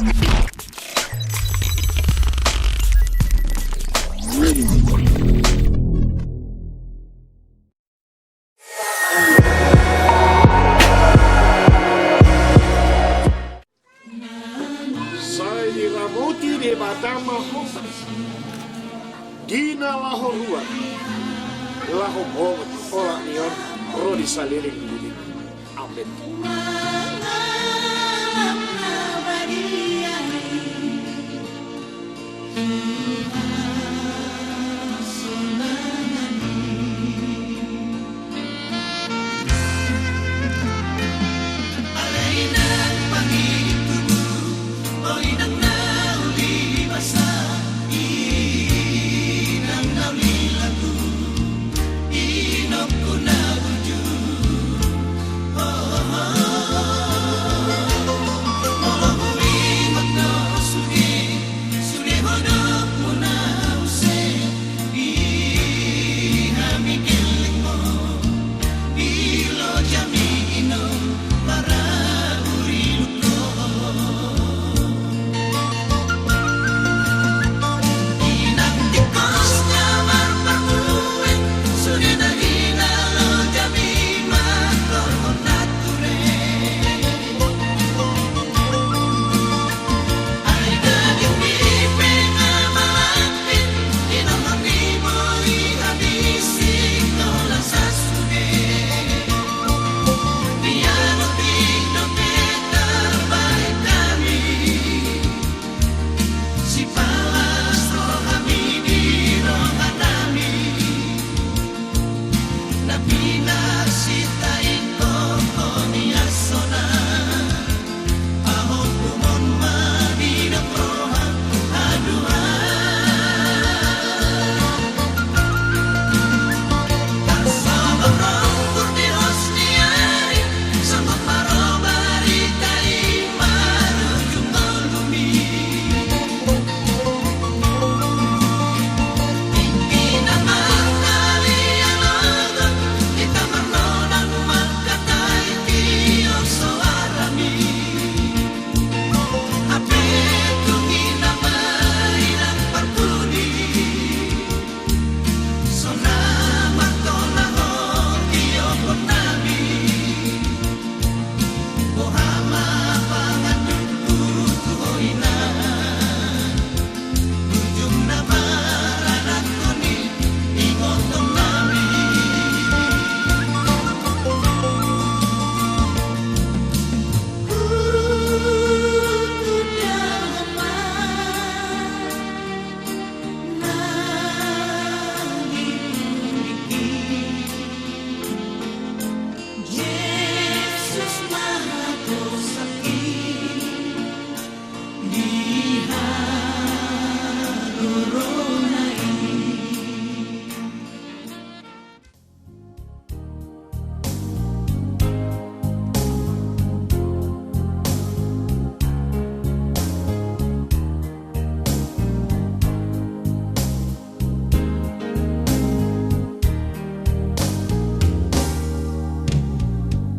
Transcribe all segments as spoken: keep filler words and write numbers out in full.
Sai diramoti Debata ma ho di na laho ruar, laho mongot olat ni on ro di saleleng ni lelengmu. Amen.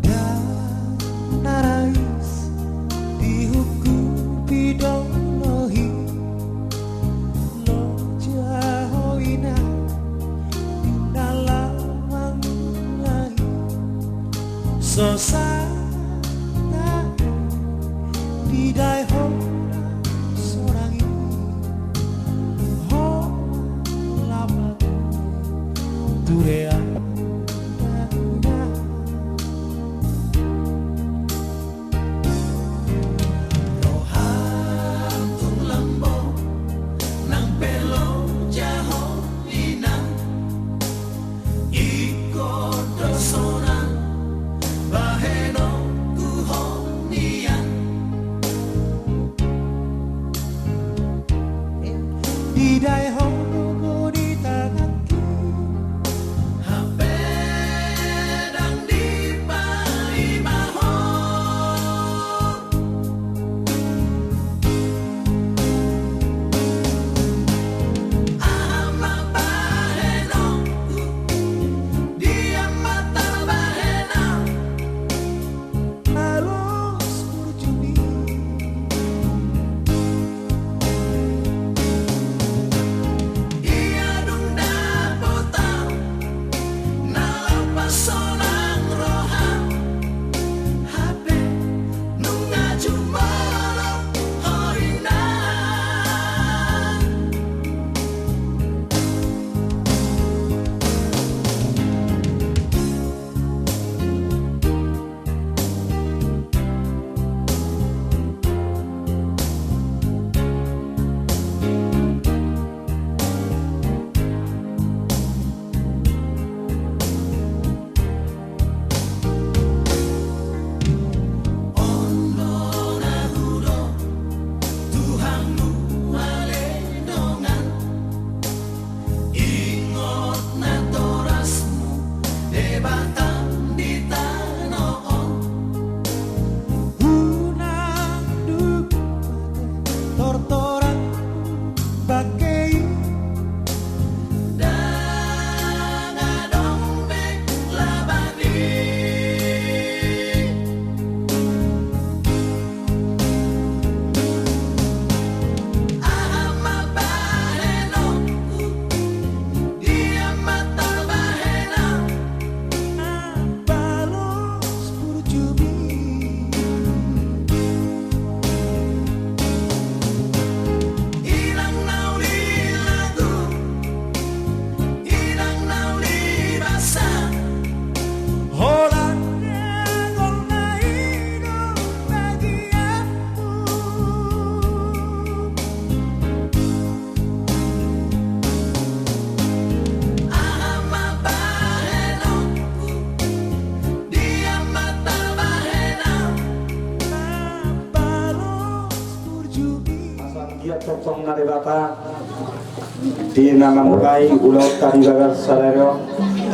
Ndang na rais diungkupi do lohi, loja ho inang di na laho mangulahi. So sahat i didae ho sorang i, ho ma laho mangula ture, anda inang. Roham tung lambok nang pe loja ho inang, ingkon do sonang bahenonku ho nian. Didae ho dohot di tanganki, hape ndang dipaima ho. Aha ma bahenonku, dia ma tarbahen au. Alos burju ni Ia tongtong na Debata di na mamulai ulaonta di bagas sadari on.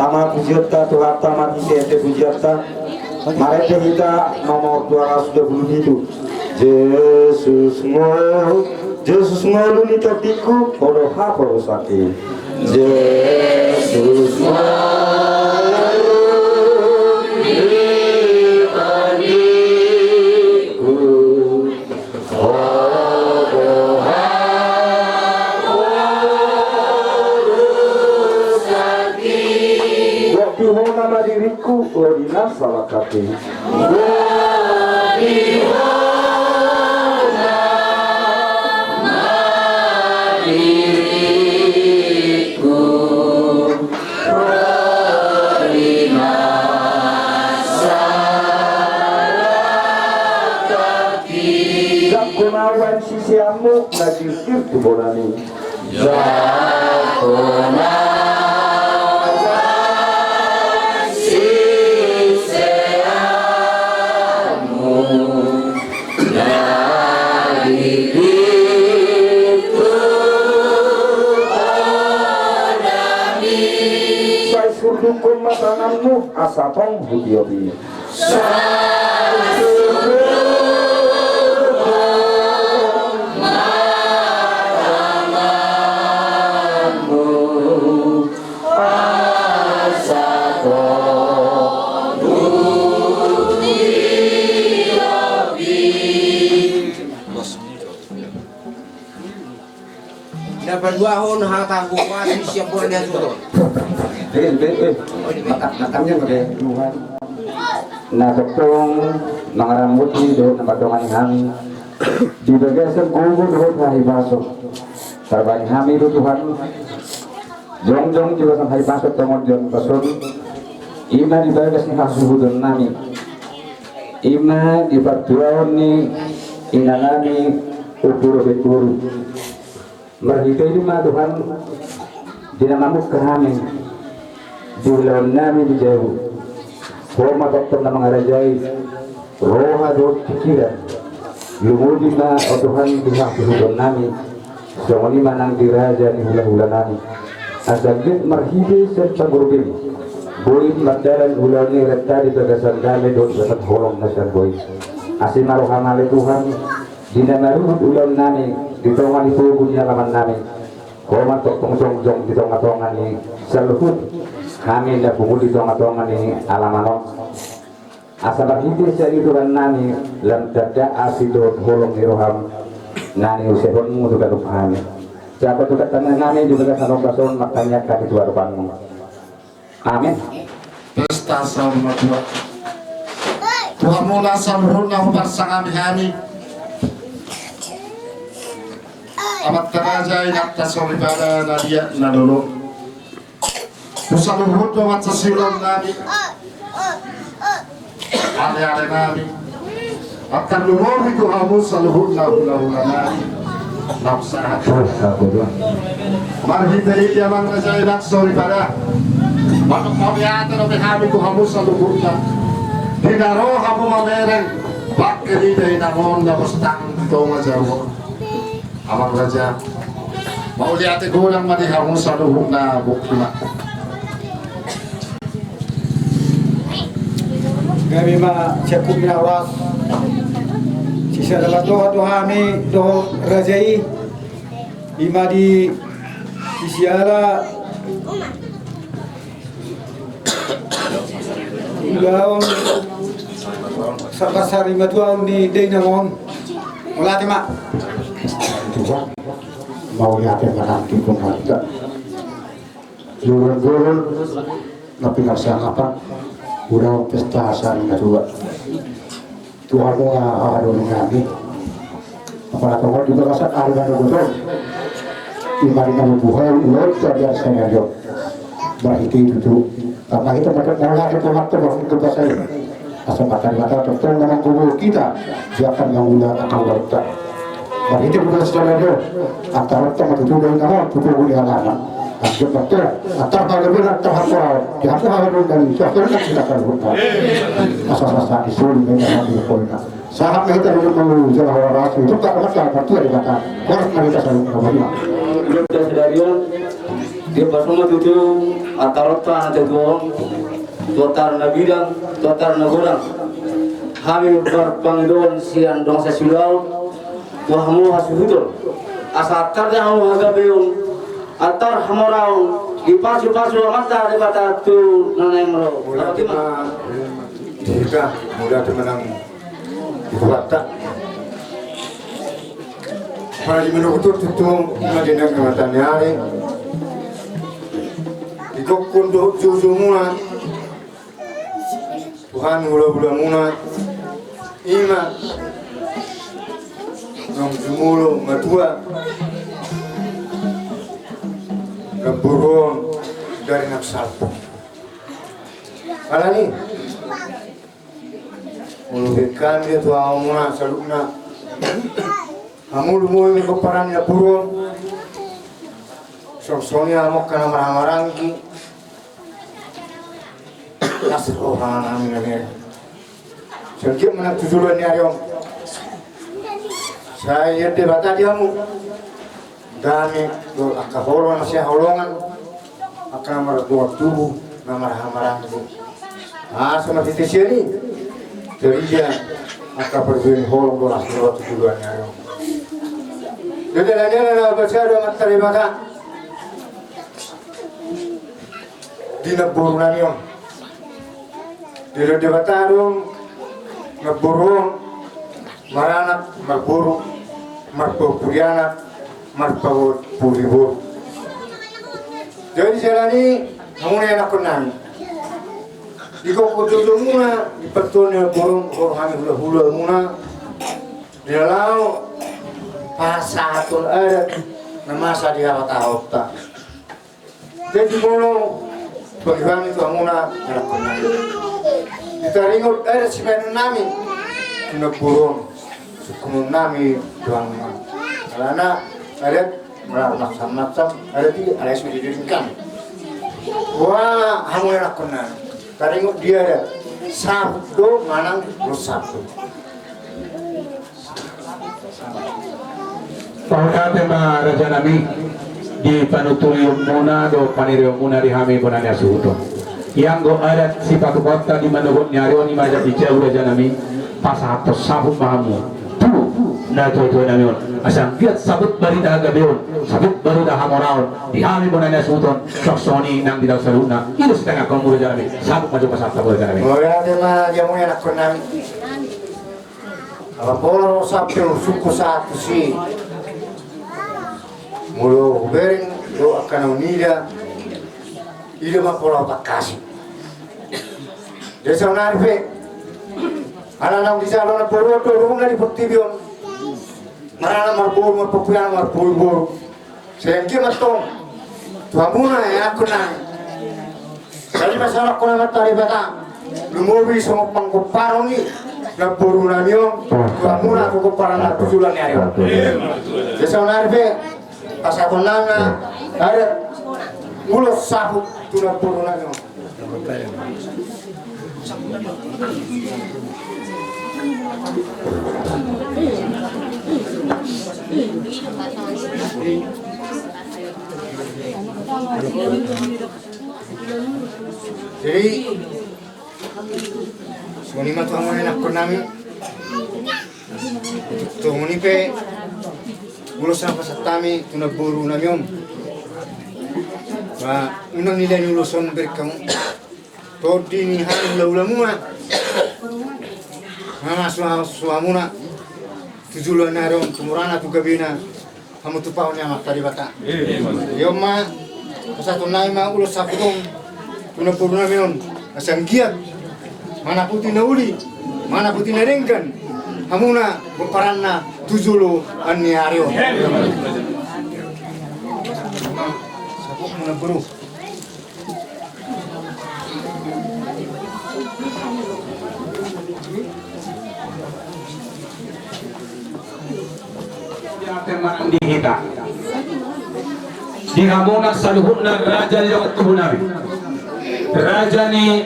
Tama pujionta tu hata marhite pujianta. Marende hita nomor dua ratus dua puluh pitu. Jesus ngolu, Jesus ngolu ni tondingku, olo haporusanki. Jesus ngolu ni tondingku. Gok di hona ma diringku, o di na salangkangki. Gok di hona ma diringku. Jangkon au baen siseanmu na girgir tu bonami. Jangkon au baen siseanmu. Sai surdukkon ma tanganmu asa tong hutiopi. Na paduahon hata huhuasi sian bona ni hasuhuton. Eh, eh, eh. Mata-, matanya pakai Tuhan. Na tongtong mangaramoti dohot na mandongani hami di bagasan gogo dohot hahipason. Tarbahen hami do Tuhan jongjong di bagasan hahipason tongon di on pason. Ima di bagas ni hasuhuton nami. Ima di partuaon ni inanami Ompu dohot boru. Marhite i ma Tuhan di na mamungka hami di ulaon nami di jabu. Ho ma tongtong na mangarajai roha dohot pikiran. Lumodi ma o Tuhan di hasuhuton nami. Songon i ma nang di raja ni hulahula nami. Asa get marhite sian pangurupim boi mardalan ulaon ni renta di bagasan dame dohot bagasan holong na sian boi. Asi ma roham ale Tuhan di na maruhut ulaon nami di tonga ni pogu ni alaman nami. Ho ma tongtong jongjong di tongatonga ni saluhut hami na pungu di tongatonga ni alaman on. Asa marhite sian i Tuhan nami lam tanda asi dohot holong ni roham na niusehonmu tu ganup hami. Jangkon tu tangiang nami di bagasan ombas on martangiang hami tu adopanmu. Amin. Pesta saur matua. Tu hamuna saluhutna huparsangap hami. Amanta raja, inanta soripada, na liat na lolo. Tu saluhut dongan sasirang nami, aleale nami, antar lumobi tu hamu saluhutna hulahula nami. Lam sahat. Marhite i amang raja, inang soripada, mauliate dope hami tu hamu saluhutna. Di na ro hamu mamereng bangke ni dainang on na bostang di tonga jabu on. Amang raja, mauliate godang ma di hamu saluhutna, bukti ma. Gabe ma sian hami na horas. Sisada ma dohot hami dohot raja i. Ima di sisiala ulaon sambasari matuaon ni dainang on. Mauliate ma. Mauliate ma nang di pungkanta. Jurang-jurang na pinarsangapan ulaon pesta sari matua. Tu hamu na haha dohot nami. Apala tongon di bagasan ari na dohot on. Ima di na mambuhai ulaonta di ari sadari on. Marhite i tutu. Tama hita mata mauliate tu Tuhanta marhite basa i. Asa mata di mata tongtong na manggogo hita. Dia akan mangula angka ulaonta. Marhite muna sadari on, antar on tong ma tutu dainang on tu pogu ni alaman. Anggiat ma tong antar pagabean, antar haporseaon, di hamu haha dohot nami, suang suang na kita saluhutna. Asa sasa di solu ma inang hami poina. Sahat ma hita di rumah lu, jala horas, untuk tak lepas lah, partua di mata. Horas ma hita saling sama dia. Udah sadari on, dia pas rumah tutu, antar otak, antar tuon, tu antar na bidang, tu antar na godang. Hami marpangidoan sian dongan sasiulaon, tu hamu hasuhuton. Asa antar di hamu hagabeon, antar hamoraon, dipasupasu Amanta Debata tu na naeng ro. Mauliate ma di hita, mauliate ma nang di Tuhanta. Pala di manogot on tutu, na di nang mata ni ari. Di gokkon dohot joujou muna, tu hami hulahula muna, ima naung jumolo matua namboru on dari nang salpu. Alani molo hami tu hamu muna saluhutna, hamu lumobi ma gomparan ni namboru on. Songon i hamu angka na marhahamaranggi, las roha nami na mere. Songon i ma nang tu joloan ni ari on, sai ian Debata di hamu dame dohot angka holong na sihaholongan, angka na mardongan tubu na marhahamaranggi. Asa marhite sian i taida angka parbue ni holong dohot las ni roha tu joloan ni ari on. Jadi alani na basa do Amanta Debata di namboru nami on. Didok Debata do namboru on maranak marboru, marpahompu di anak, marpahompu di boru. Jadi sian i, hamu na ianakhon nami, di gokkon joujou muna, di partuaon ni namboru on, dohot hami hulahula muna, di na laho pasahathon adat na masa di habatahonta. Jadi molo bagi-bagi tu hamu na ianakhon nami, di taringot adat sibahenon nami tu namboru on, sungkunon nami tu hamu. Alana adat marmacam-macam, adat i alai so didenggan. Boha hamu ianakhon nami, taringot di adat, saput do manang ulos saput? Mauliate ma raja nami di panuturion muna dohot panirion muna di hami bona ni hasuhuton. Ianggo adat sipatupaonta di manogot ni ari on, ima adat di jabu raja nami, pasahathon saput ma hamu tu natuatua nami on, asa anggiat saput barita hagabeon, saput barita hamoraon di hami bona ni hasuhuton. Songon i nang di hita saluhutna. I do sitangiangkonmu raja nami, saput ma jo pasahat hamu raja nami. Mauliate ma di hamu ianakhon nami. Ala pola ro sampe ursukku sahat tusi. Molo hubereng do angka na unida, i do ma pola hutangkasi. Jadi saonari pe, ala naung dijalo namboru on do uruhutna di portibi on, maranak marboru, marpahompu di anak, marpahompu di boru. Sai anggiat ma antong tu hamu na ianakhon nami, sai pasahathon Amanta Debata lumobi songon panggomparon ni namboru nami on tu hamu na gomparanna tu joloan ni ari on. Jadi saonari pe pasahathon nami ma adat ulos saput tu namboru nami on. Jadi songon i ma tu hamu na ianakhon nami. Songon i pe ulos na pasahat hami tu namboru nami on. Ba unang nilehon ulos on bereng hamu. Tondi ni hami hulahula muna, na masumasu hamuna tu joloan ni ari on, tu murana tu gabena, hamu tupahon ni Amanta Debata. I on ma pasahaton nami ma ulos saput on tu namboru nami on, asa anggiat manaputi na uli, manaputi na denggan hamuna gomparanna tu joloan ni ari on. Saput muna boru. Di hita, di hamuna saluhutna raja ni dongan tubu nami, raja ni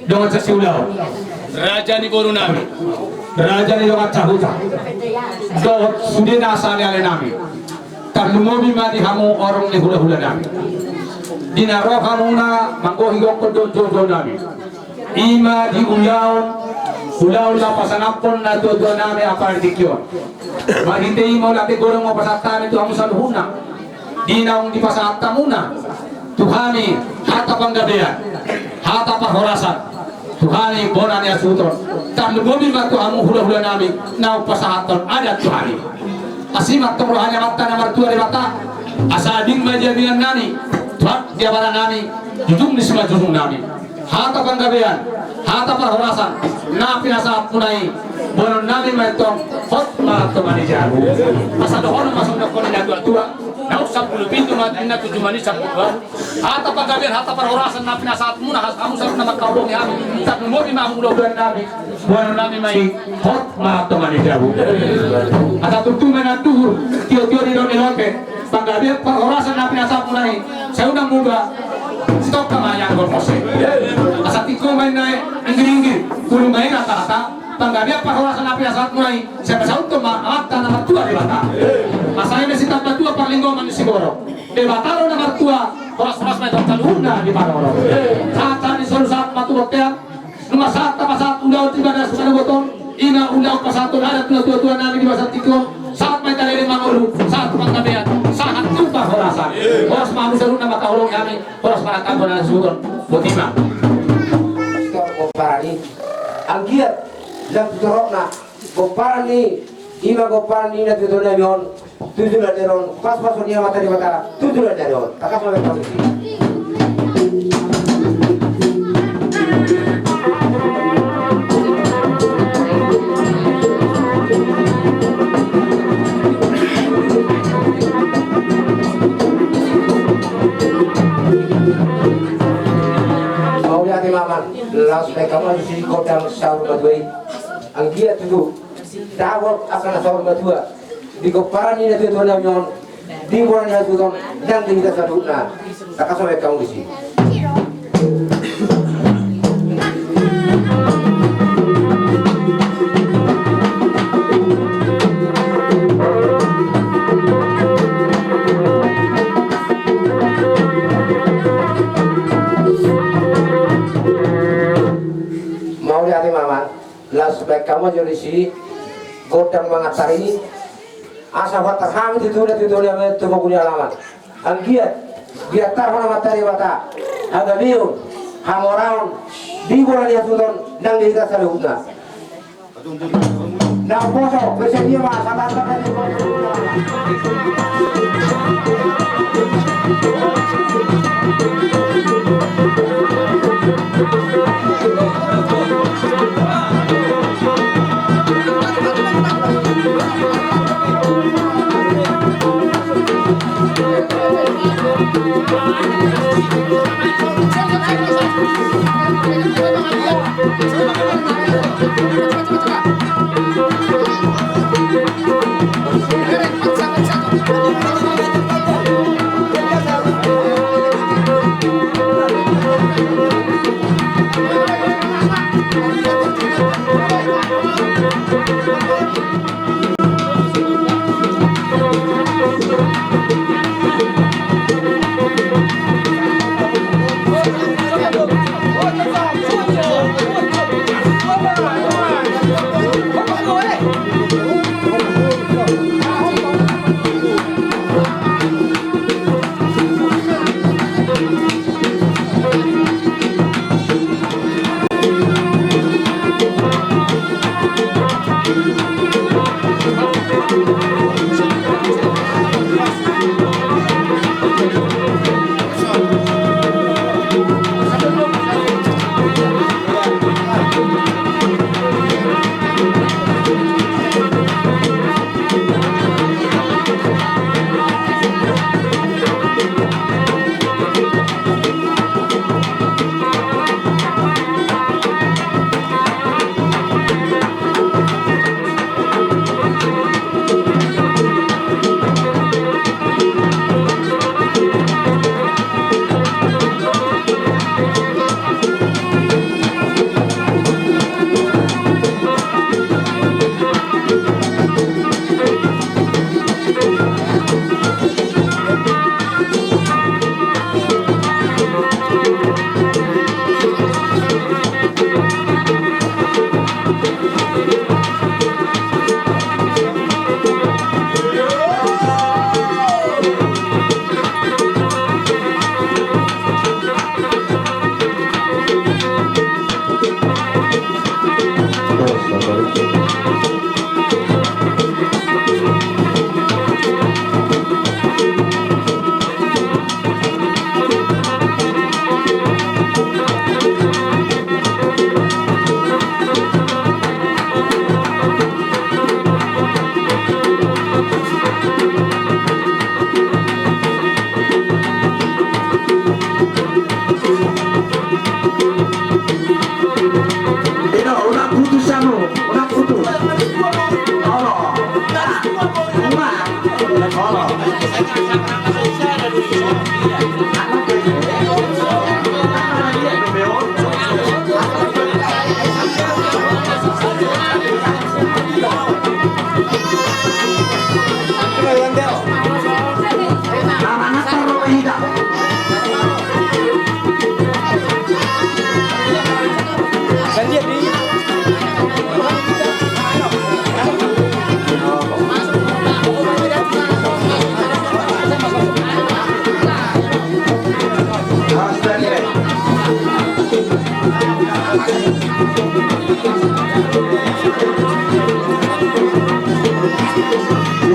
dongan sasiulaon, raja ni boru nami. Raja ni dongan sahuta dohot sude na saleale nami, tarlumobi ma di hamu horong ni hulahula nami. Di na ro hamuna manggohi gokhon dohot joujou nami, i ma di ulaon, ulaon na pasangaphon natuatua nami apala di tingki on. Marhite i ma ulaon na godang hupasahat hami tu hamu saluhutna. Di naung dipasahat hamuna tu hami hata panggabean, hata parhorasan, tu hami bona ni hasuhuton, tarlumobi ma tu hamu hulahula nami na pasahathon adat tu hami. Asi ma antong roha ni Amanta na martua Debata, asa ading ma di abingan nami, tuat di abara nami, jujung ni simanjujung nami. Hata panggabean, hata parhorasan na pinasahatmuna i, boanon nami ma antong hot ma antong manajabu. Asa dohonon ma songon na nidok ni natuatua, naung sampulu pitu ma ninna, tujuh ma ninna, sampulu dua. Hata panggabean, hata parhorasan na pinasahatmuna, asa hamu saluhutna mangkaholongi hami, tarlumobi ma hamu hulahula nami, boanon nami ma i, hot ma antong manajabu. Asa tutu ma na tuhur, tiotio ni lote-lote. Panggabean parhorasan na pinasahatmuna i, sai unang muba, sitongka ma ianggo mose. Asa tingko ma inna i, inggir-inggir, ulu ma i rata-rata. Panggabean parhorasan na pinasahatmuna i, sai pasauthon ma Amanta na martua Debata. Asa i ma sitamba tua parlinggoman ni siborok. Debata do na martua, horas-horas ma antong saluhutna di parorot. Sahat-sahat ni solu sahat ma tu bontean. Nunga sahat tapasahat ulaon di bagas panogot on, i ma ulaon pasahathon adat tu natuatua nami di bagasan tingki on. Sahat ma hita leleng mangolu, sahat tu panggabean, sahat tu parhorasan. Horas ma hamu saluhutna mangkaholongi hami, horas ma angka bona ni hasuhuton. Boti ma. Pomparan i, anggiat nang tu torop na pomparan ni, i ma pomparan ni natuatua nami on. Tujuh na deron, pas-pas on ia mata di mata, tujuh na deron. Takas ma berpasisi. Mauliate ma amang, laos baen hamu ma tusi gondang saur matua i. Anggiat tutu dapot angka na saur matua. Di pomparan ni natuatua nami on, di bona ni hasuhuton, nang di hita saluhutna. Takas ma baen hamu tusi. Mauliate ma amang. Laos baen hamu ma jo disi gondang mangantar i. Asa huantar hami tutu natuatua nami tu pogu ni alaman. Anggiat diantarhon Amanta Debata hagabeon, hamoraon, di bona ni hasuhuton, nang di hita saluhutna. Na umposo, bersedia ma, sabar-sabar.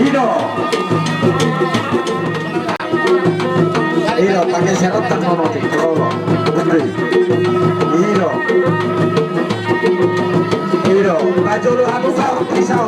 Ido. Ido, pake seratan mono ti, rolo. Ido. Ido, pajolo aku kau, pisau.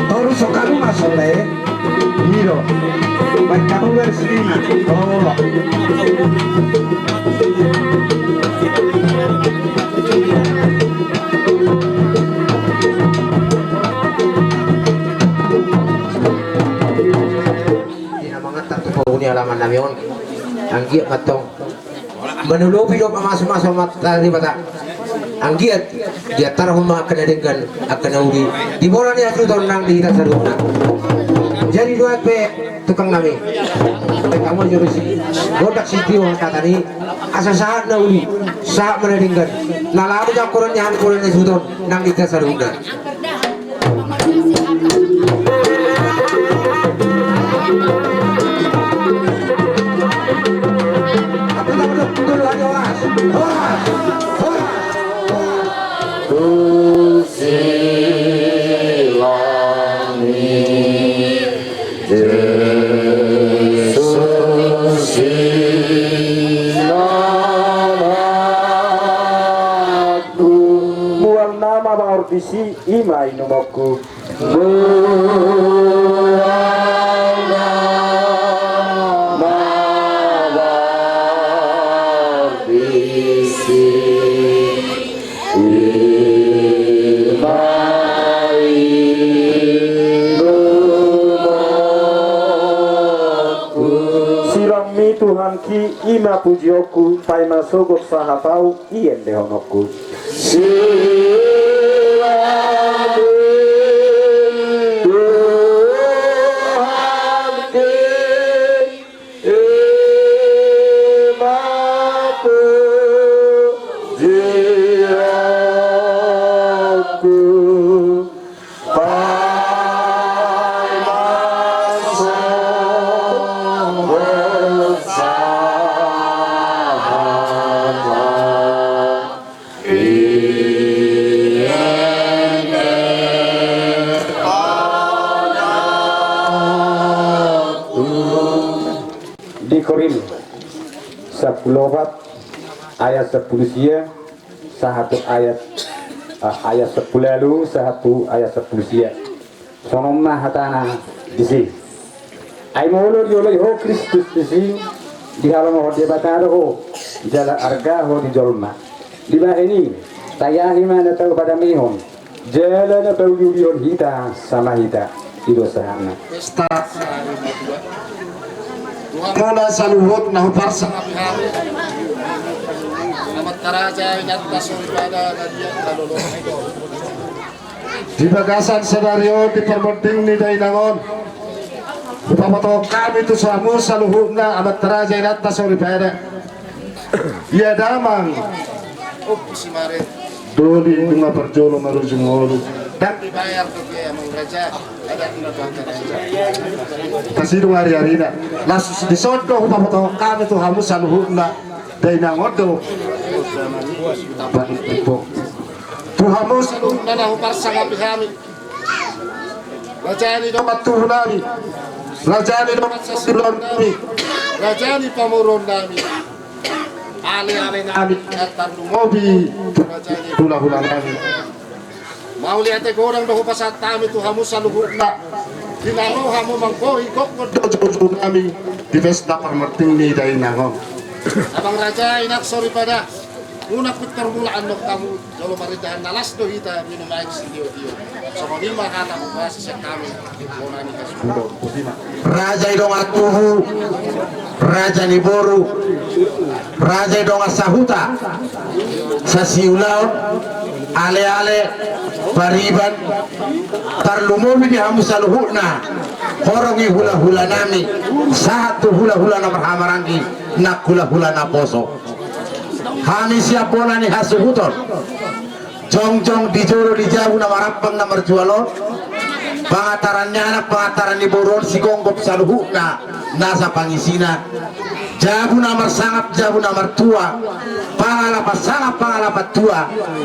Toru so kalu masole. Ido. Baik kamu bersina. Tolong. Di na mangantar tu pauli ni alaman nami on. Anggiat ma tong manolopi dohot mamasumasu Amanta Debata. Anggiat diantarhon ma angka na denggan, angka na uli di bona ni hasuhuton nang di hita saluhutna. Jadi dohot pe tukang nami, baen hamu jo disi gondang sitio hata ni, asa sahat na uli, sahat ma na denggan, na laho jangkonon ni hasuhuton nang di hita saluhutna. Mual nama bahor disi, ima inumonku. Sirangmi Tuhanki, ima pujionku, paima sogot sahat au, iendehononku. Di Korint sampulu opat ayat sampulu sia sahat tu ayat, ah, ayat sampulu ualu sahat tu ayat sampulu sia. Songon on ma hatana disi. Ai molo dioloi ho Kristus tusi, dihalomohon Debata do ho, jala arga ho di jolma. Dibahen i, taiahi ma na tau padamehon, jala na pauliulihon hita sama hita. I do sahatna. Pesta. Molo saluhutna huparsangapi hami. Amanta raja, inanta soripada, na dia na lolo. Di bagasan sadari on, di parmonding ni dainang on, hupabotohon hami tu hamu saluhutna, amanta raja, inanta soripada. Ia damang. Doli nunga parjolo marujung ngolu. Ndang dibayar dope amang raja. Pasidung ariarina. Laos dison do hupabotohon hami tu hamu saluhutna. Dainang on do. Tu hamu saluhutna na huparsangapi hami. Raja ni dongan tubu nami. Raja ni dongan sasintonggi nami. Raja ni pamoruon nami. Ale-ale nami, na tarlumobi raja ni hula-hula nami. Mauliate godang do hupasahat hami tu hamu saluhutna. Di na ro hamu manggohi gokhon dohot joujou nami di pesta parmonding ni dainang on. Amang raja, inang soripada, unang pintor mula annon hamu. Jolo marhite na las do hita minum aek sitio-tio. Songon i ma hata hupasahat sian hami. Raja ni dongan tubu, raja ni boru, raja ni dongan sahuta, sasiulaon, ale-ale, pariban, tarlumobi di hamu saluhutna, horong ni hula-hula nami, sahat tu hula-hula na marhahamaranggi, nang hula-hula naposo. Hami sian bona ni hasuhuton. Jongjong di jolo di jabu na marampang na marjual on, pangantaran ni anak, pangantaran ni boru on, sigonggop saluhutna nasa pangisina. Jabu na marsangap, jabu na martua, pangalapan sangap, pangalapan tua,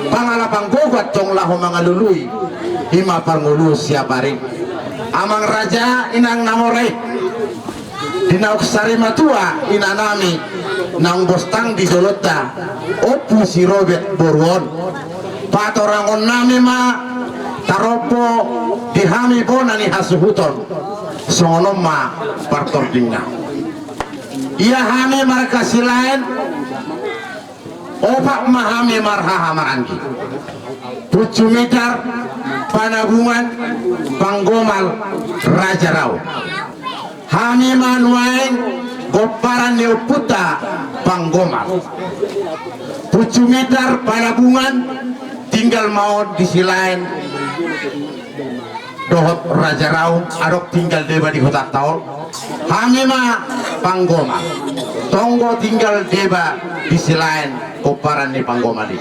pangalapan gogo antong laho mangalului, i ma parngoluon siapari. Amang raja, inang na mora i. Di naung sari matua inanami, naung bostang di jolonta, Ompu Sirobet boru on. Patorangon nami ma tarombo di hami bona ni hasuhuton. Songon on ma partordingna. Ia hami marga Silaen, opat ma hami marhahamaranggi. Puncu Mitar, Panabungan, Panggomal, Raja Rau. Hami ma nuaeng gomparan ni ompunta Panggomal. Puncu Mitar, Panabungan, tinggal ma on di Silaen. Dohot Raja Rau, adong tinggal deba di hutanta on. Hami ma Panggomal. Tonggo tinggal deba di Silaen, gomparan ni Panggomal i.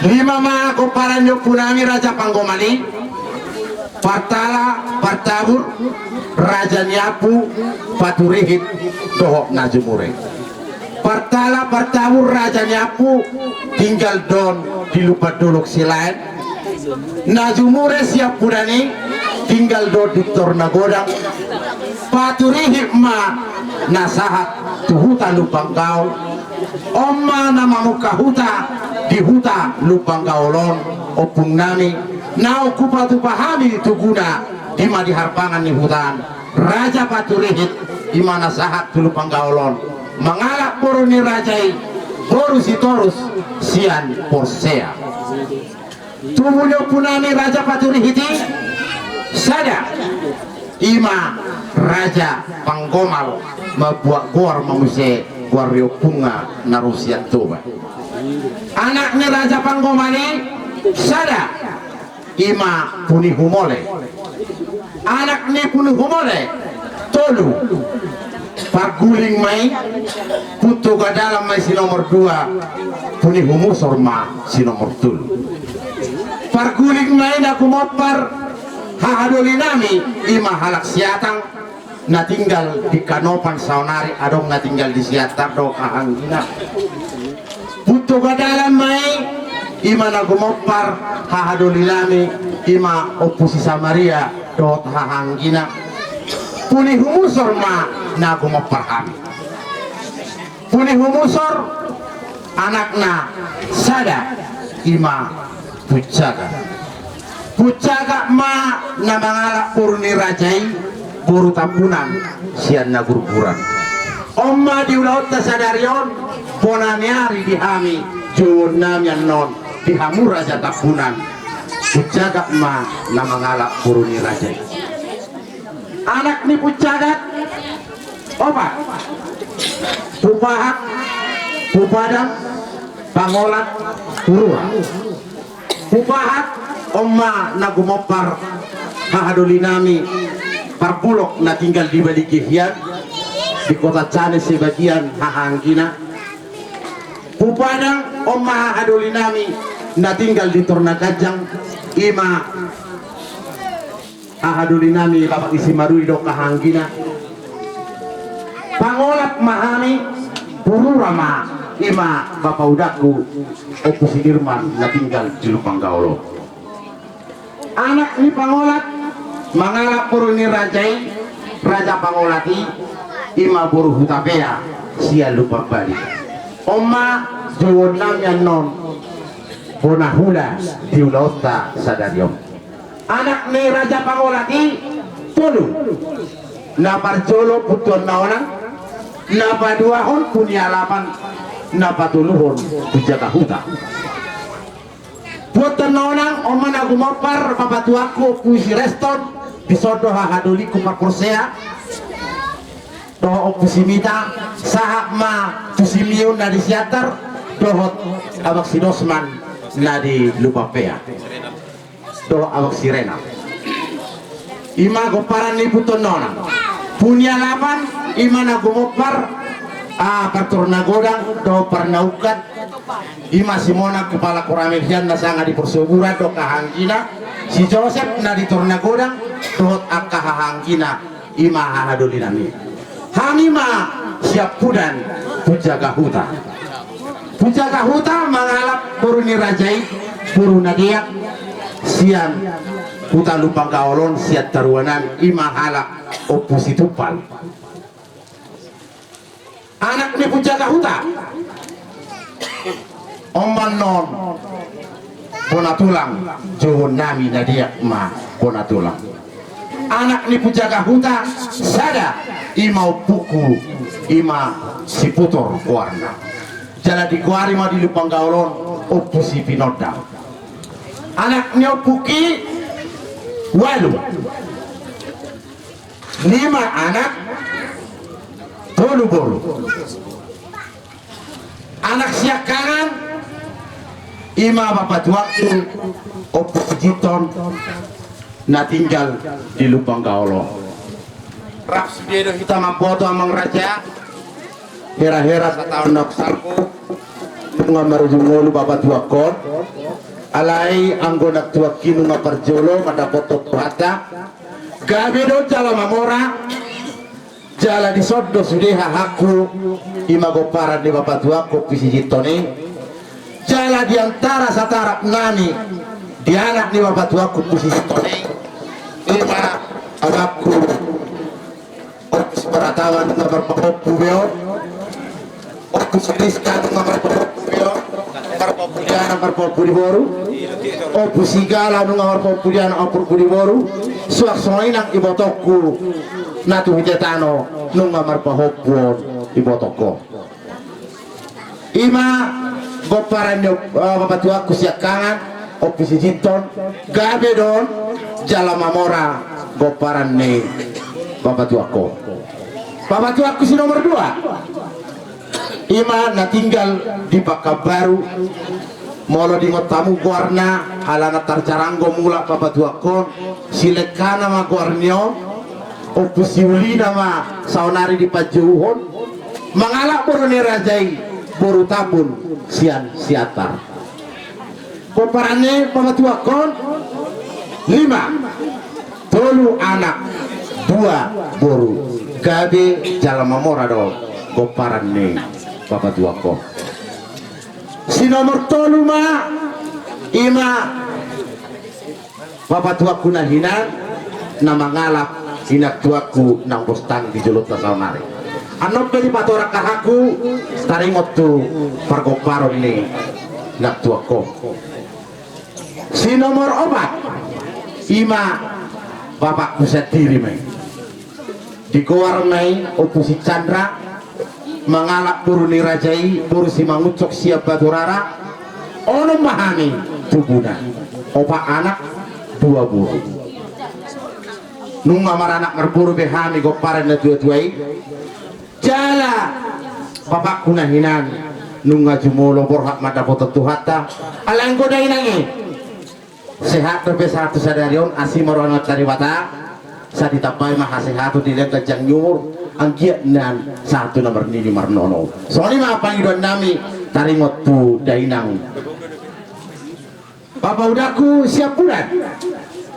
Lima ma gomparan ni ompunami Raja Panggomal i. Partala, Partabur, Raja ni Ampu, Paturihit, dohot na jumure. Partala, Partabur, Raja ni Ampu, tinggal do on di Lumban Dolok Silaen. Na jumure siampudan i, tinggal do on di Tor Nagodang. Paturihit ma na sahat tu huta Lumban Gaol. On ma na mamungka huta di huta Lumban Gaol on, ompungnami, naung hupatupa hami tuguna, i ma di harbangan ni huta an, Raja Paturihit, i ma na sahat tu Lumban Gaol on, mangalap boru ni raja i, boru Sitorus sian Porsea. Tubu ni ompunami Raja Paturihit i sada, i ma Raja Panggomal, mambuat goar ma muse goar ni ompunna na ro sian Toba. Anak ni Raja Panggomal i sada, i ma Punihumole. Anak ni Punihumole tolu. Parguling ma i, Puntoga Dalan ma i si nomor dua, Punihumusor ma si nomor tolu. Parguling ma i na gumompar hahadolinami, i ma halak Siatang, na tinggal di Kanopan saonari, adong na tinggal di Siantar dohot hahaanggina. Puntoga Dalan ma i, i ma na gumompar hahadolinami, i ma Ompu si Samaria dohot hahaanggina. Punihumusor ma na gumompar hami. Puni Humusor, anakna sada, ima Puncagat. Puncagat ma na mangalap boru ni raja i, boru Tampunan sian Nagurguran. On ma di ulaonta sadari on, bona ni ari di hami, jouonnami annon di hamu raja Tampunan. Puncagat ma na mangalap boru ni raja i. Anak ni Puncagat opat: Pupahat, Pupadang, Pangolat, Purura. Pupahat, on ma na gumompar hahadolinami Parbulok na tinggal di Baligihian, di kota Cane sebagian hahaanggina. Pupadang, on ma hahadolinami na tinggal di Tornaganjang, ima hahadolinami Bapak Isi Marui dohot hahaanggina. Pangolat ma hami, Purura ma, ima bapa udangku Ompu Sidirman na tinggal di Lumban Gaol on. Anak ni Pangolat mangalap boru ni raja i, raja Pangolat i, ima boru Hutapea sian Lumban Bali. On ma jouonnami annon bona hula di ulaonta sadari on. Anak ni raja Pangolat i tolu. Na parjolo Puntuan Naonang, na paduahon Punialapan, na patoluhon Punjaga Huta. Puntuan Naonang, on ma na gumompar bapa tuangku Ompu Sireston, dison do hahadolingku marporsea dohot Ompu Simita, sahat ma tu Simeon na di Siantar dohot Abang Sidosman na di Lumban Pea. Dohot Abang Sirena. Ima gomparan ni Puntuan Naonang. Punialapan, ima na gumompar, ah, Partornagodang dohot Parnaungkat. Ima si Monang kepala Koramil hian na sanga di Porsoburan dohot hahaanggina, si Josep na di Tornagodang dohot angka hahaanggina. Ima hahadolinami. Hami ma siampudan Punjaga Huta. Punjaga Huta mangalap boru ni raja i, boru na deak, sian Huta Lumban Gaol on, sian Taruanan, ima halak Ompu Situmpal. Anak ni Punjaga Huta. On ma annon bona tulang, jouonnami na deak ma bona tulang. Anak ni Punjaga Huta sada, ima ompungku, ima Siputor goarna. Jala digoari ma di Lumban Gaol on Ompu Sipinondang. Anak ni ompungki ualu. Lima anak, tolu boru. Anak siangkangan, ima bapa tuangku Ompu Siginton na tinggal di Lumban Gaol on. Rap sude do hita mamboto, amang raja. Hera-hera sataon na salpu. Nunga marujung ngolu bapa tuangkon. Alai anggo na tuangki nunga parjolo mandapothon Tuhanta. Gabe do jala mamora. Jala dison do sude hahangku, ima gomparan ni bapa tuangku Ompu Siginton i. Jala di antara satarap nami, di anak ni bapa tuangku Ompu Siginton i, ima abangku Ompu Siparatawa nunga marpahompu be on. Ompu Siriska nunga marpahompu be on, marpahompu di anak, marpahompu di boru. Ompu Sigala nunga marpahompu di anak, marpahompu di boru. Suang songon i nang ibotongku na tu hita tano nunga marpahompu on ibotongko. Ima gomparan ni op-, eh, bapa tuangku siangkangan, Ompu Siginton, gabe do on jala mamora gomparan ni bapa tuangko. Bapa tuangku si nomor dua. Ima na tinggal di Pakanbaru, molo diingot hamu goarna, alana tarjaranggo mulak bapa tuangkon, Silengkana ma goarna on, Ompu Siulina ma saonari dipanjouhon, mangalap boru ni raja i, boru Tambun sian Siantar. Gomparan ni bapa tuangkon lima, tolu anak, dua boru, gabe jala mamora do gomparan ni bapa tuangkon. Si nomor tolu ma, ima bapa tuangku na hinan, na mangalap inang tuangku nang bostang di jolonta saonari. Annon pe dipatorang hahaangku taringot tu pargomparon ni nang tuangku. Si nomor opat, ima bapakku sandiri ma i. Digoar ma i Ompu si Chandra, mangalap boru ni raja i, boru Simangunsong sian Baturara. Onom ma hami tubuna, opat anak, dua boru. Nunga maranak marboru be hami gomparan na tuatua i. Jala bapakku na hinan nunga jumolo borhat mandapothon Tuhanta. Alai anggo dainang i sehat dope sahat tu sadari on, asi ma roha ni Amanta Debata. Sai ditambai ma hasehaton di denggan, ganjang ni umur, anggiat nian sahat tu na marnini marnono. Songon i ma pangidoan nami taringot tu dainang. Bapa udakku siampudan,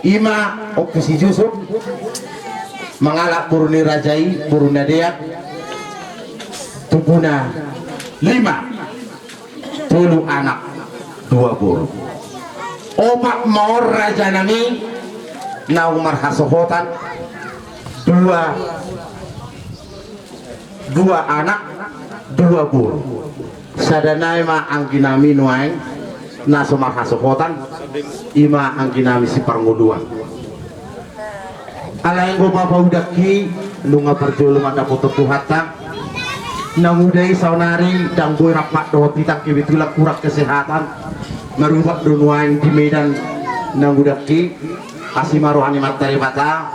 ima Ompu si Jusuf, mangalap boru ni raja i, boru na deak, tubuna lima, tolu anak, dua boru. Opat ma on raja nami naung marhasohotan, dua dua anak, dua boru. Sada nai ma anggi nami nuaeng na so marhasohotan, ima anggi nami si Parngoluan. Alai anggo bapa udakki nunga parjolo mandapothon Tuhanta. Nang uda i saonari ndang boi rap dohot hita, kebetulan kurang kesehatan, marubat do nuaeng di Medan nang udakki. Asi ma roha ni Amanta Debata.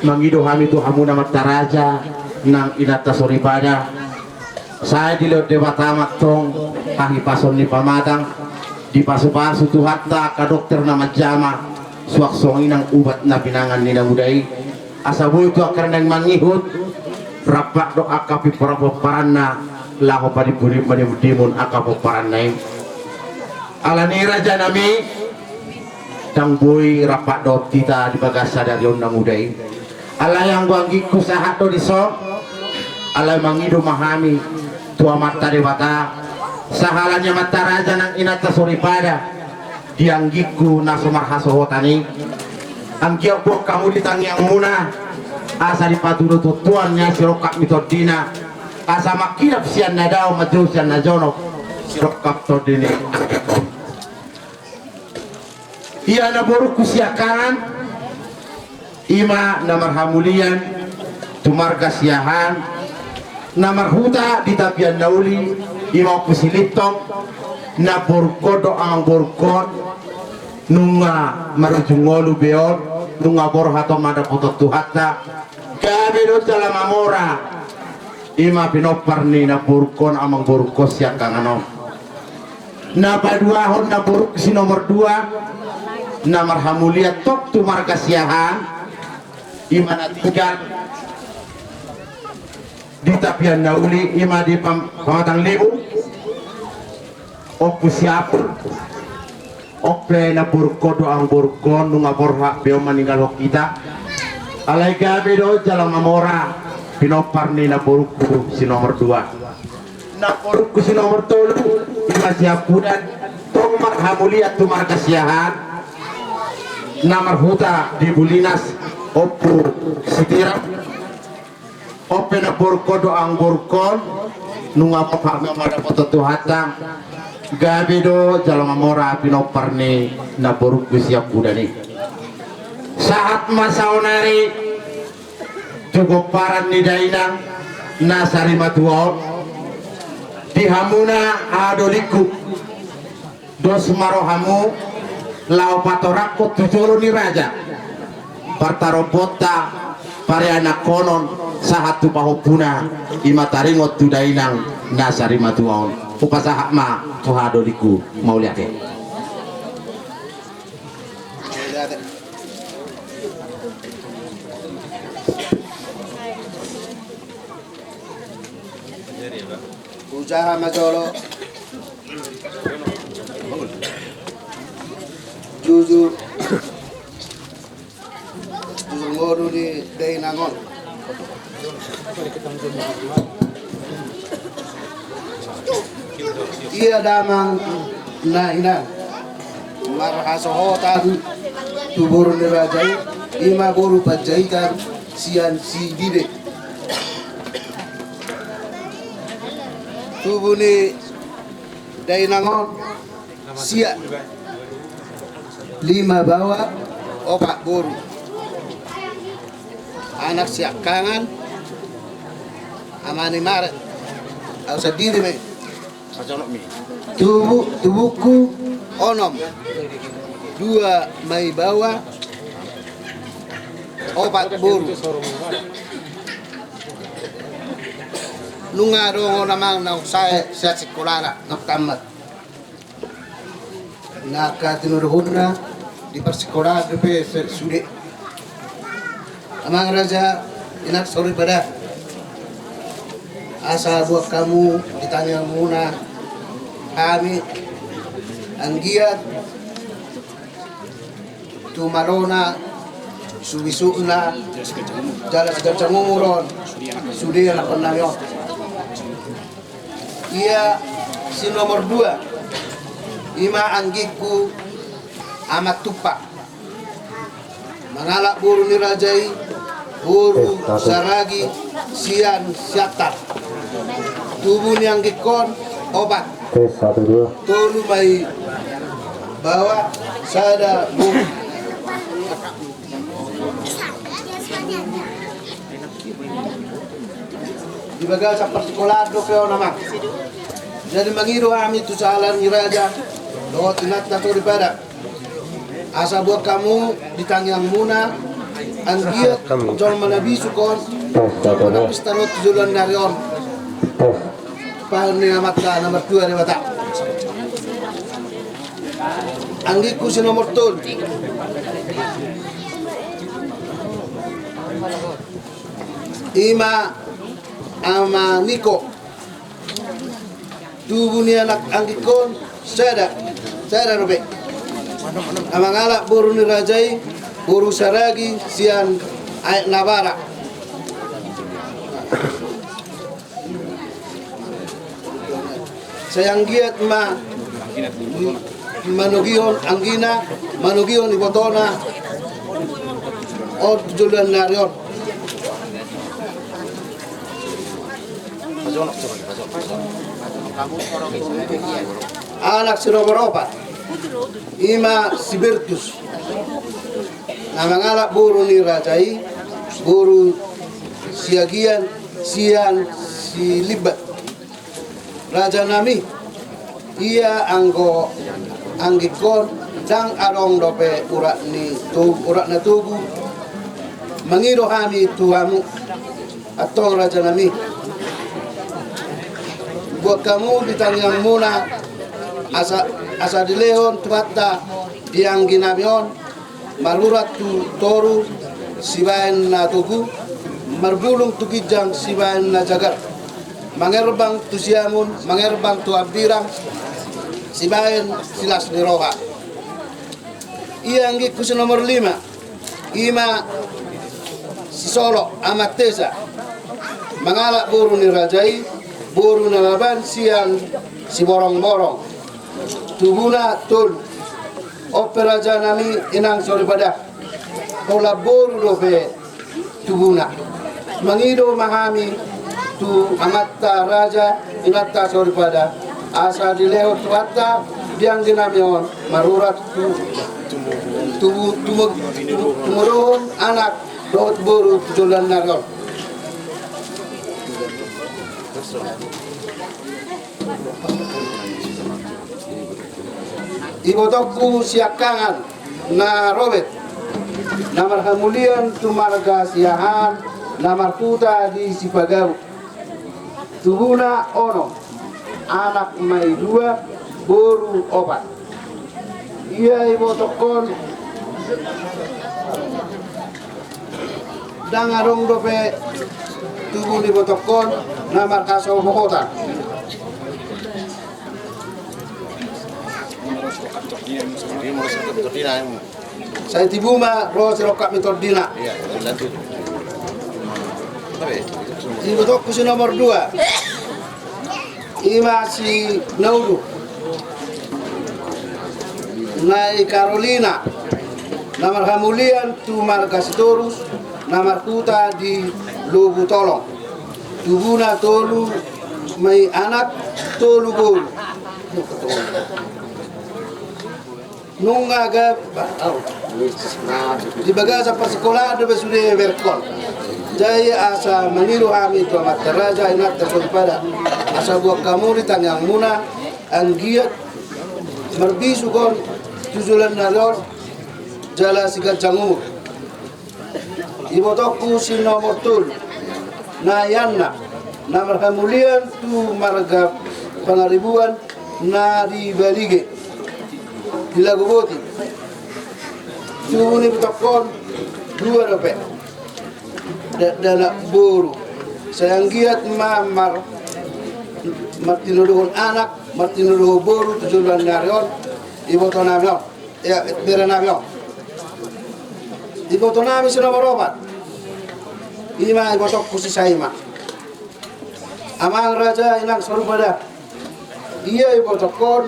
Mangido hami tu hamuna Amanta Raja nang Inanta Soripada, sai dilehon Debata ma antong hahipason ni pamatang, dipasupasu Tuhanta angka dokter na manjama, suang songon i nang ubat na pinangan ni namuda i, asa boi tu angka na naeng mangihut rap dohot angka pimporapomparanna laho padimpudimpu mandimundimun angka pomparanna i. Alani i raja nami, ndang boi rap dohot hita di bagasan sadari on namuda i. Alai anggo anggingku sahat do dison. Alai mangido ma hami tu Amanta Debata, sahala ni Amanta Raja nang Inanta Soripada, di anggingku na so marhasohotan i. Anggiat boan hamu di tangiangmuna, asa dipatuduhon Tuhan ni sirongkap ni tondina, asa mangkilap sian na dao, manjou sian na jonok sirongkap tondi ni anggingku. Ia na borungku siangkangan, ima na marhamulian tu marga Siahaan, na marhuta di tapian na uli, ima Ompu si Lintong, na borungkon dohot amang borungkon, nunga marujung ngolu be on, nunga borhat on mandapothon Tuhanta, gabe do jala mamora, ima pinompar ni na borungkon, amang borungkon siangkangan on. Na paduahon na borungku si nomor dua, na marhamulian tong tu marga Siahaan, ima na tinggal di tapian na uli, ima di pam-, Pamatang Libu, Ompu si Apul. On pe na borungkon dohot amang borungkon, nunga borhat be on maninggalhon hita. Alai gabe do jala mamora, pinompar ni na borungku si nomor dua. Na borungku si nomor tolu, ima siampudan, tong marhamulian tu marga Siahaan, na marhuta di Bulinas, Ompu Sitiram. On pe na borungkon dohot amang borungkon, nunga borhat be on mandapothon Tuhanta, gabe do jala mamora, pinompar ni na borungku siampudan i. Sahat ma saonari tu gomparan ni dainang na sarimatua on, di hamuna haha dolingku. Dos ma rohamu laho patorangkon tu jolo ni raja partarombonta, parianakhonon sahat tu pahompuna, ima taringot tu dainang na sarimatua on. Hupasahat ma tu haha dolingku, mauliate. Hujaha ma jolo. Jujur. Jujur ngolu ni dainang on. Ia damang na hinan marhasohotan tu boru ni raja i, ima boru Panjaitan, sian si Dibe. Tubu ni dainang on sia, lima baoa, opat boru. Anak siangkangan, ama ni Maret, au sandiri ma i. Tubu, tubungku onom, dua ma i baoa, opat boru. Nunga adong on amang naung sae sian sikolana, naung tammat. Na angka tinodohonna di parsikolaan dope sude. Amang raja, inang soripada, asa buat hamu di tangiangmuna hami anggiat tu malona, subisukna, jala siganjang umur on sude anakkonnami on. Ia si nomor dua, ima anggingku Amat Tumpak. Mangalap boru ni raja i, boru Saragi sian Siantar. Tubu ni anggingkon opat. Tes, satu, dua. Tolu ma i baoa, sada boru. Di bagasan parsikolaan dope on amang. Jadi mangido hami tu sahala ni raja dohot inanta soripada, asa buat hamu di tangiangmuna anggiat jolma na bisuk on, jolma na pistar on tu joloan ni ari on. Pahan ni Amanta na martua Debata. Anggingku si nomor tolu, ima ama Niko. Tubu ni anak anggingkon sada, sada dope. Na mangalap boru ni raja i, boru Saragi sian Aek Nabara. Sai anggiat ma manogihon anggina, manogihon ibotona on tu joloan ni ari on. Anak si nomor opat, ima si Bertus. Na mangalap boru ni raja i, boru Siagian sian Silimbat. Rajanami, ia anggo anggingkon ndang adong dope urat ni to-, urat na togu. Mangido hami tu hamu, antong rajanami, buat hamu di tangiangmuna asa, asa dilehon Tuhanta di angginami on, marurat tu toru sibaen na togu, marbulung tu ginjang sibaen na jagar, mangerbang tu siamun, mangerbang tu hambirang sibaen silas ni roha. Ia anggingku si nomor lima, ima si Solo, Amat Tesa, mangalap boru ni raja i, boru Nalaban sian Siborongborong. Tubuna tolu. On pe rajanami, inang soripada, holan boru dope tubuna. Mangido ma hami tu amanta raja, inanta soripada, asa dilehon Tuhanta di angginami on marurat tu, tu, tu, tumodohon anak dohot boru tu joloan ni ari on. Ibotongku siangkangan na robet, na marhamulian tu marga Siahaan, na marhuta di Sipagabu. Tubuna onom, anak ma i dua, boru opat. Ia ibotongkon ndang adong dope tubu ni ibotongkon na marhasohotan. Sai tibu ma ro sirongkap ni tondina. Ibotongku si nomor dua, ima si Naulu, na i Karolina, na marhamulian tu marga Sitorus, na marhuta di Lobu Tolong. Tubuna tolu ma i anak, tolu boru. Nunga gabe, bah, au. Di bagasan parsikolaan dope sude berkol. Jadi asa mangido hami tu amanta raja, inanta soripada, asa buat hamu di tangiangmuna, anggiat marbisuk on tu joloan ni ari on, jala siganjang umur. Ibotongku si nomor tolu, na ianakna, na marhamulian tu marga Pangaribuan na di Balige, di Laguboti. Tubu ni ibotongkon dua dope, dakdanak boru. Sai anggiat ma mar-, martinodohon anak, martinodohon boru tu joloan ni ari on, ibotonami on. Ia, berenami on. Ibotonami si nomor opat, ima ibotongku si Saima. Amang raja, inang soripada, ia ibotongkon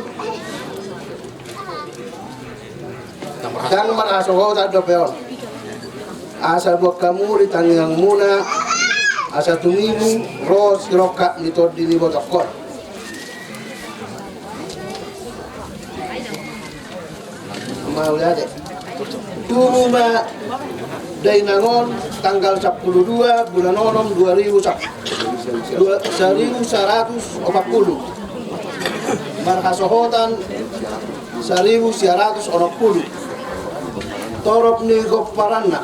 ndang marhasohotan dope on. Asa buat hamu di tangiangmuna, asa tumibu ro sirongkap ni tondi ni ibotongkon. Mauliate. Tubu ma dainang on tanggal sampulu dua bulan onom dua ribu sa-, dua, saribu saratus opat pulu. Marhasohotan saribu sia ratus onom pulu. Torop ni gomparanna.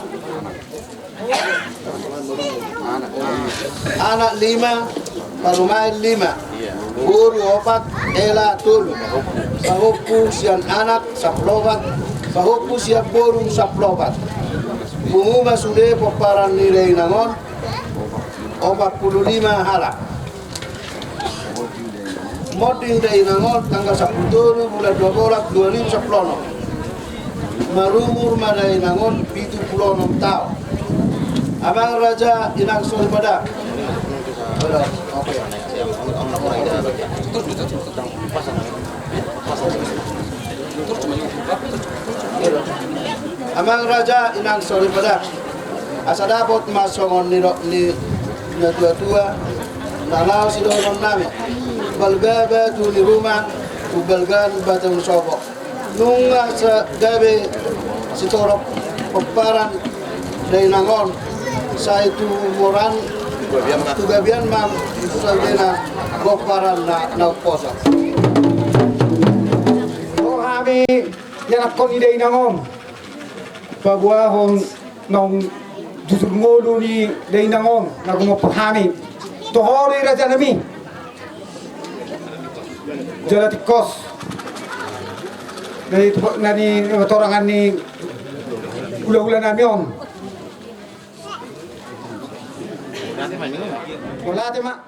Anak lima, parumaen lima, boru opat, hela tolu. Pahompu sian anak sampulu opat, pahompu sian boru sampulu opat. Pungu ma sude pomparan ni dainang on, opat pulu lima halak. Monding dainang on tanggal sampulu tolu bulan dua bolas dua ribu sampulu onom. Marumur ma dainang on pitu pulu onom taon. Amang raja, inang soripada. Oke. Amang raja, inang soripada. Asa dapot ma songon nidok ni natuatua, na laho sidohononnami. Balga batu ni ruma, umbalga batu ni sopo. Nunga sa-, gabe sitorop pomparan dainang on, sai tu moran, tu gabean ma, tu sudena gomparan na, na umposo. O hami, ianakkon ni dainang on. Paboahon naung jujur ngolu ni dainang on, na gumompa hami. Toho do i rajanami. Jala tingkos. Na di, na di torangan ni hulahulanami on. Mauliate ma.